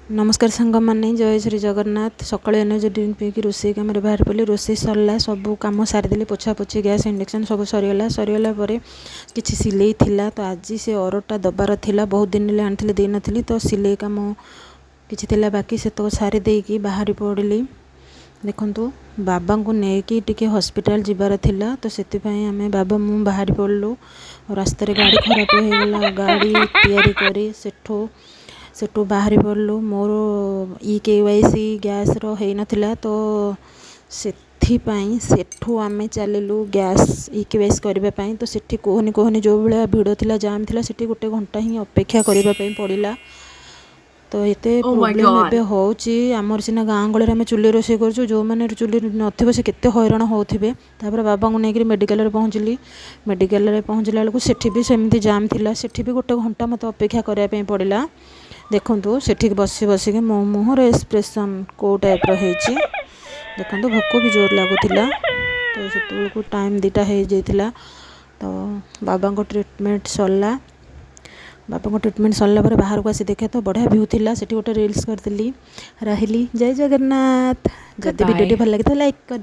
ନମସ୍କାର ସାଙ୍ଗମାନେ, ଜୟ ଶ୍ରୀ ଜଗନ୍ନାଥ। ସକାଳୁ ଏନର୍ଜି ଡ୍ରିଙ୍କ ପିଇକି ରୋଷେଇ କାମରେ ବାହାରି ପଡ଼ିଲି। ରୋଷେଇ ସରିଲା, ସବୁ କାମ ସାରିଦେଲି, ପୋଛାପୋଛି, ଗ୍ୟାସ୍, ଇଣ୍ଡକ୍ସନ୍ ସବୁ ସରିଗଲା। ସରିଗଲା ପରେ କିଛି ସିଲେଇ ଥିଲା, ତ ଆଜି ସେ ଅର୍ଡ଼ରଟା ଦେବାର ଥିଲା। ବହୁତ ଦିନ ହେଲା ଆଣିଥିଲି, ଦେଇନଥିଲି। ତ ସିଲେଇ କାମ କିଛି ଥିଲା ବାକି, ସେତକ ସାରି ଦେଇକି ବାହାରି ପଡ଼ିଲି। ଦେଖନ୍ତୁ, ବାବାଙ୍କୁ ନେଇକି ଟିକେ ହସ୍ପିଟାଲ ଯିବାର ଥିଲା, ତ ସେଥିପାଇଁ ଆମେ ବାବା ମୁଁ ବାହାରି ପଡ଼ିଲୁ। ରାସ୍ତାରେ ଗାଡ଼ି ଖରାପ ହେଇଗଲା। ଗାଡ଼ି ତିଆରି କରି ସେଠୁ ସେଠୁ ବାହାରି ପଡ଼ିଲୁ। ମୋର ଇ କେୱାଇସି ଗ୍ୟାସ୍ର ହେଇନଥିଲା, ତ ସେଥିପାଇଁ ସେଠୁ ଆମେ ଚାଲିଲୁ ଗ୍ୟାସ୍ ଇ କେୱାଇସି କରିବା ପାଇଁ। ତ ସେଠି କୁହନି କୁହନି, ଯେଉଁ ଭଳିଆ ଭିଡ଼ ଥିଲା, ଜାମ୍ ଥିଲା, ସେଠି ଗୋଟେ ଘଣ୍ଟା ହିଁ ଅପେକ୍ଷା କରିବା ପାଇଁ ପଡ଼ିଲା। ତ ଏତେ Oh my problem God. ଏବେ ହେଉଛି। ଆମର ସିନା ଗାଁ ଗହଳିରେ ଆମେ ଚୁଲି ରୋଷେଇ କରୁଛୁ, ଯେଉଁମାନେ ଚୁଲି ନଥିବ ସେ କେତେ ହଇରାଣ ହେଉଥିବେ। ତାପରେ ବାବାଙ୍କୁ ନେଇକରି ମେଡ଼ିକାଲରେ ପହଞ୍ଚିଲି। ମେଡ଼ିକାଲରେ ପହଞ୍ଚିଲା ବେଳକୁ ସେଠି ବି ସେମିତି ଜାମ୍ ଥିଲା। ସେଠି ବି ଗୋଟେ ଘଣ୍ଟା ମୋତେ ଅପେକ୍ଷା କରିବା ପାଇଁ ପଡ଼ିଲା। ଦେଖନ୍ତୁ, ସେଠିକି ବସି ବସିକି ମୋ ମୁହଁର ଏକ୍ସପ୍ରେସନ୍ କେଉଁ ଟାଇପ୍ର ହେଇଛି ଦେଖନ୍ତୁ। ଭୋକ ବି ଜୋର ଲାଗୁଥିଲା। ତ ସେତେବେଳକୁ ଟାଇମ୍ 2ଟା ହେଇଯାଇଥିଲା। ତ ବାବାଙ୍କ ଟ୍ରିଟମେଣ୍ଟ ସରିଲା। ବାବାଙ୍କ ଟ୍ରିଟମେଣ୍ଟ ସରିଲା ପରେ ବାହାରକୁ ଆସି ଦେଖେ ତ ବଢ଼ିଆ ଭ୍ୟୁ ଥିଲା। ସେଠି ଗୋଟେ ରିଲ୍ସ କରିଥିଲି। ରହିଲି, ଜୟ ଜଗନ୍ନାଥ। ଯଦି ଭିଡ଼ିଓଟି Goodbye. ଭଲ ଲାଗିଥିବ, ଲାଇକ୍ କରି